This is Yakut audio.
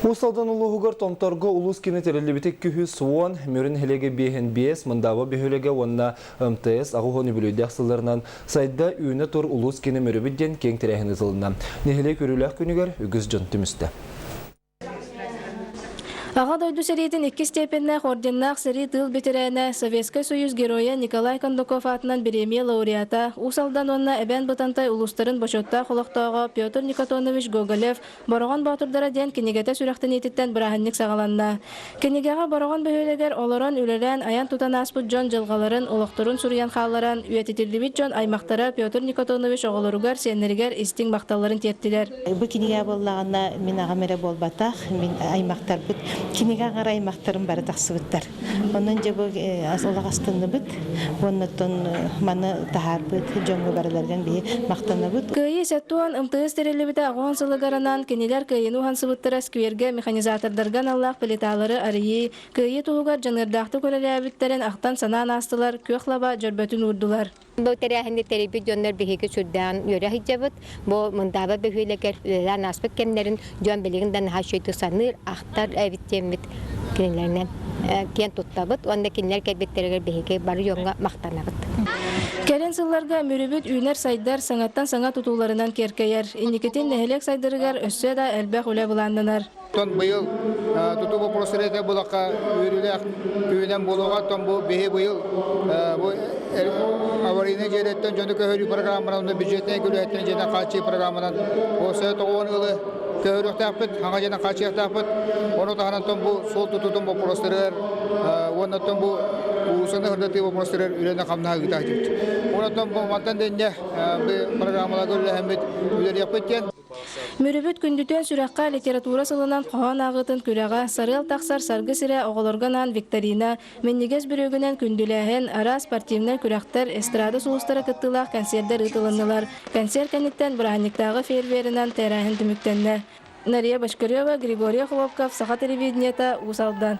Уус Алдан улууһугар Томторго улуус киинэ тэриллибитэ 210, Мүрү нэһилиэгэ 55, Мындааба бөһүөлэгэ уонна МТС 80 үбүлүөйдээх сылларынан Сайда үүнэ тур улуус киинэ Мүрүбүт диэн киэҥ тэрээһин ыытылынна. Нэһилиэк үөрүүлээх күнүгэр үгүс дьон түмүстэ. Аҕа дойду сэриитин иккис степеннээх орденнаах сэрии тыыл бэтэрээнэ, Советскай Союз Геройа Николай Кондаков аатынан бириэмийэ лауреата, Уус Алдан уонна Эбээн Бытантай улуустарын бочуоттаах олохтооҕо Петр Никотонович Гоголев Бороҕон боотурдара диэн кинигэтэ сүрэхтэниититтэн бырааһынньык саҕаланна. Кинигэҕэ Бороҕон бөһүөлэгэр олорон, үлэлээн, айан-тутан ааспыт дьон дьылҕаларын, олохторун суруйан хаалларан, үйэтитиллибит дьон аймахтара Петр Никотонович оҕолоругар, сиэннэригэр истиҥ махталларын тиэртилэр. Бу кинигэ буоллаҕына мин аҕам эрэ буолбатах, мин аймахтарбыт, кинигэ аҥара аймахтарым бары тахсыбыттар. Онон дьэ бу олох астынныбыт уонна оттон маны таһаарбыт дьоҥҥо барыларыгар биһи махтанабыт. Кыайыы 70 МТС тэриллибитэ 80 сылыгар анаан кинилэр кыайыыны уһансыбыттара сквергэ механизатордарга аналлаах плиталары арыйыы, кыайыы туһугар дьаныардаахтык үлэлээбиттэрин ахтан-санаан аастылар, күөх лаба дьөрбөтүн уурдулар. Бу тэрээһини тэрийбит дьоннор биһиги сүрдээҕин үөрэ сылдьабыт. Бу Мындааба бөһүөлэгэр үлэлээн ааспыт кэмнэрин дьон билигин да наһаа үчүгэйдик саныыр, ахтар эбит диэммит кинилэринэн киэн туттабыт уонна кинилэр кэлбиттэригэр биһиги бары дьоҥҥо махтанабыт. Кэлин сылларга Мүрүбүт үүнэр-сайдар, саҥаттан саҥа тутууларынан киэркэйэр. Инникитин нэһилиэк сайдарыгар өссө да элбэх үлэ былааннанар. Оттон быйыл тутуу боппуруостара этэ булакка үөрүүлээх күнүнэн буолуоҕа. Оттон бу биһи быйыл бу аварийнай дьиэлэртэн дьону көһөрүү программанан уонна бюджетнай үлэһиттэн дьиэнэн хааччыйыы программанан уопсайа 90 ыалы көһөрүөхтээхпит, хаҥа дьиэнэн хааччыйыахтаахпыт. Ону таһынан бу суол тутуутун боппуруостарыгар уонна бу уулуссаны сырдатыы боппуруостарыгар үлэни-хамнаһы ыыта сылдьыбыт. Онон бу мантан да инньэ программаларга үлэлэһэммит үлэлиэхпит диэн. Мүрүбүт күндүтүөн сүрэххэ литература сылынан хоһоон ааҕыытын күрэҕэ, сарыал тахсар саргы сирэ оҕолорго анаан викторина, минньигэс бүрүөгүнэн күндүлээһин, араас спортивнай күрэхтэр, эстрада сулустара кыттыылаах кэнсиэрдэр ыытылыннылар. Кэнсиэр кэнниттэн бырааһынньыктааҕы фейерверинэн тэрээһин түмүктэннэ. Нария Бочкарева, Григорий Охлопков, Саха телевидениета, Уус Алдан.